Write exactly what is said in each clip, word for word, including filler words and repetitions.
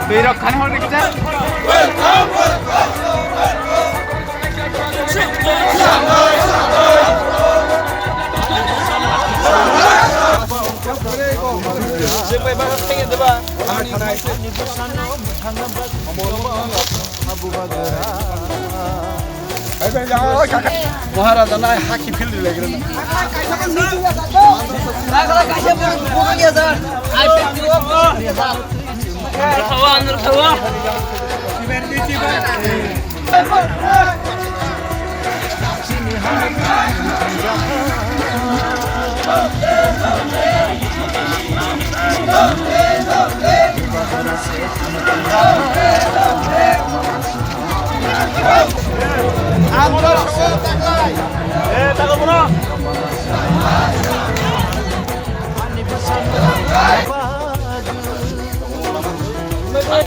Twi rok khani hor rikja. Maharaja nai haki field ri lagi rana.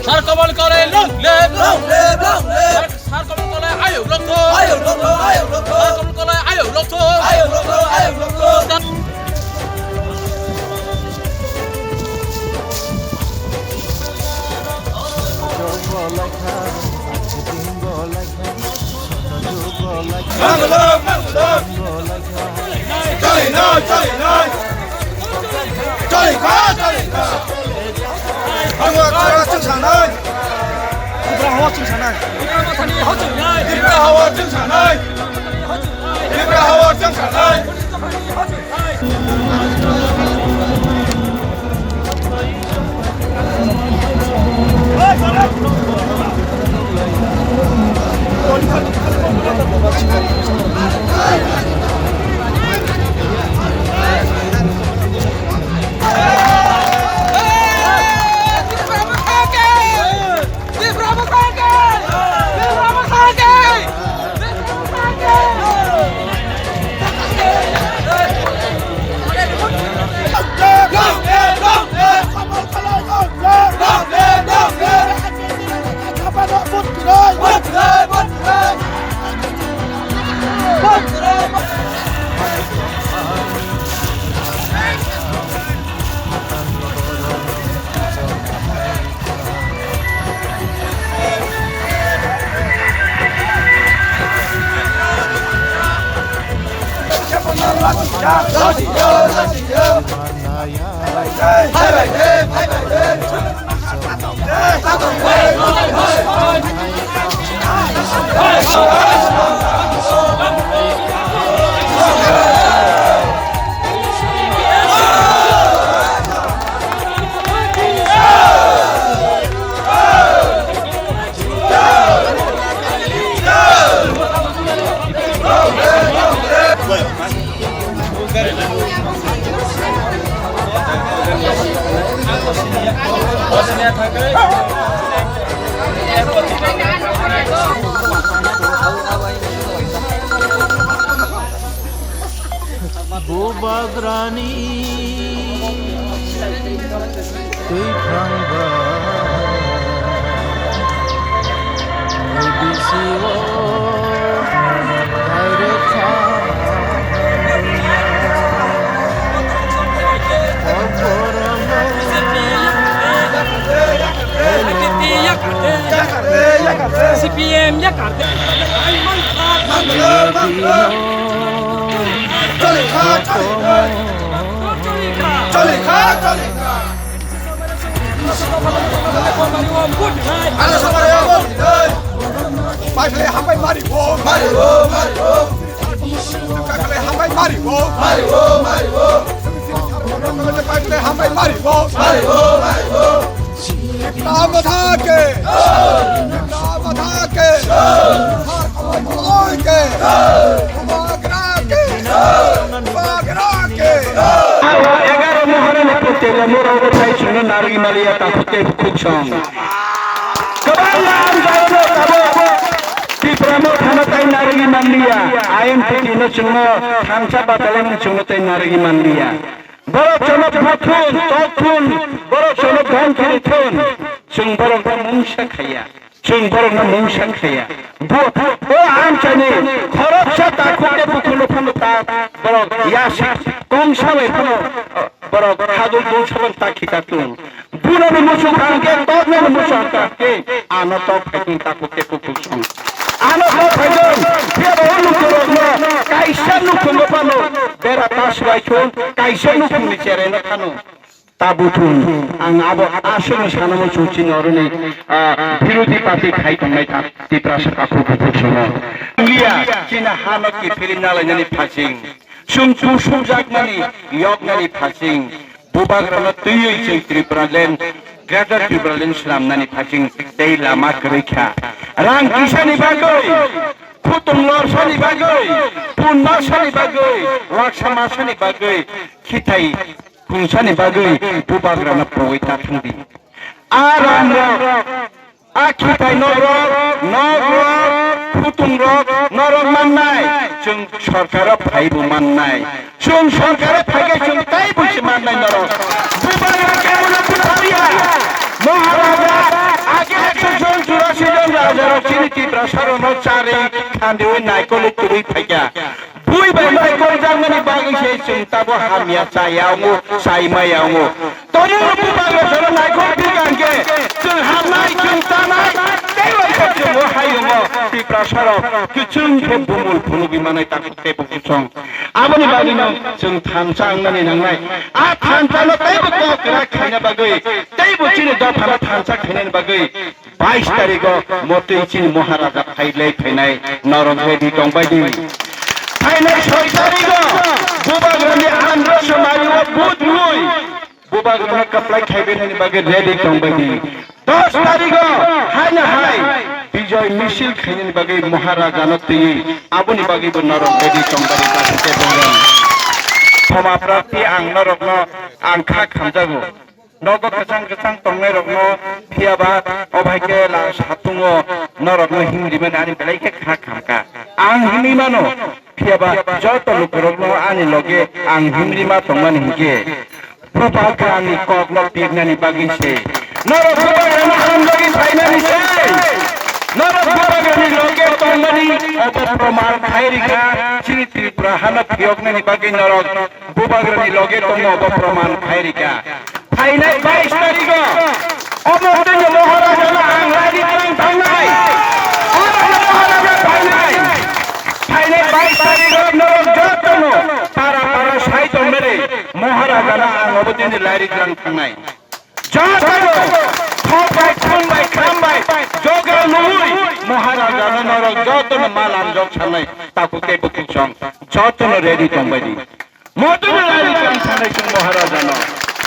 Sar Kamal Kore, long live, long live, long live. Sar Kamal Kore, ayuk long thung. Ayuk long thung, ayuk long thung. Sar Kamal Kore, ayuk long thung. Ayuk long thung, ayuk long thung. Chali nai, chali nai. Chali kha, chali kha. Hawa chwng sanai. Tripura hawa chwng sanai. Tripura hawa chwng sanai. Tripura hawa chwng sanai. Bubagrani twi phrang ba A B C o direct kha. C P M yakar de. Paikhle hambai mari bo, mari bo, mari bo. Paikhle hambai mari bo, mari bo, mari bo. Paikhle hambai mari bo, mari bo, mari bo. Tipra Motha ke! Tipra Motha ke! Har Khamai Kholoi ke! Bubagra ke! Bubagra ke! Aro egaroh Maharani putela mura obo thai sunu narwgwi maliya takhuk tei bukhuk song. Kwbangma amchaio tabuk Tipra Mothano tai narwgwi manli ya, I M T T no chwngno thansa batalani chwngno tei narwgwi manliya. Borok chwngno buthun, tokthun, borok chwngno dhomki rithun, chwng borokno mungsa khaiya. Chwng borokno mungsa khaiya. Bo, o amchaini khoroksa takhuk tei bukhukno phano ta borok yasi kongsa bai phano borok hadul dul saban ta khita tung. Bunani muchung hangke toknani muchung hangke ano tok phaikung takhuk tei bukhuk song. Ano tok phaikung, phiya bo o lukurokno kaisa nukhungo phano bera ta swbai thung, kaisa nukhungni cherai no phano. Tabuk thung, ang abo aswkno sanamo chwng chini oroni, ah, birodhi party khai tongnai ta Tiprasa takhuk bukhuk sono. Liya, chini hano kiphilwi nalainani phasing, chwng kusukjakmani yoknani phasing, bubagrano twiwi chwng Tripura land, Greater Tripura land swnamnani phasing tei lama kwrwi kha. Rang kisani bagwi, khutung lorsani bagwi, pun masani bagwi, waksa masani bagwi, khithai Khungsani bagwi bubagrano pogwi ta thangdi. A rangrok, a khithai nokrok, nokrok, khutungrok, norok mannai, chwng sorkaro phaibo mannai. Chwng sorkaro phaikhe chwng teibo se mannai norok. Bubagra kebono butharya. Maharaja, age ekso jon churasi jon rajarok chini Tiprasarokno charwi khandiwi naikolwi twrwi phaikha. Bui bai naikoljakmani bagwi se chwng tabo hamya chaya wngo, chai maya wngo. Tono bubagra jono naikol bikang khe chwng hamnai, chwng chanai, tei waisa chwng o hayungo Tiprasarok kwchwng khe bumul phunugwi manai takhuk tei bukhuk song. Aboni bagwino chwng thansa wngnani nangnai. A thansano teibo kok kwrak khaina bagwi, teibo chini dophano thansa khainani bagwi bais tarigo motwi chini Maharaja phailai phainai norok ready tongbaidi. Phainai soi tarigo bubagrani andro samari o but lui bubagrano kaplai khaibainani bagwi ready tongbaidi. Dos tarigo haino hai Bijoy misil khainani bagwi Maharajano twiwi aboni bagwibo norok ready tongbaidi. Khoma prapti ang norokno ang kha khamjago. Nogo kwchang kwchang tongnairokno phiyaba o bai khe la satungo norokno himrimani ani belai khe kha khamkha. Ang himwi mano, phiyaba joto lukurokno ani loge ang himrima tongmani hinkhe bubagrani kokno pirnani bagwi se. Norok bubagrano hamjagwi phainani se. Norok bubagrani loge tongmani obo proman khai rikha chini Tripura hano phiyoknani bagwi norok bubagrani loge tongma obo proman khai rikha. Phainai bais tarigo omo tini Maharajano ang lari twlang thangnai. Omo Maharaja phainai. Phainai bais tarigo norok jotono para para sai tongmani Maharajano ang obo tini lari twlang thangnai. Jotono thok bai thum bai kham bai jogra lui Maharajano norok jotono malam jok sanai takhuk tei bukhuk song jotono ready tongbaidi. Motono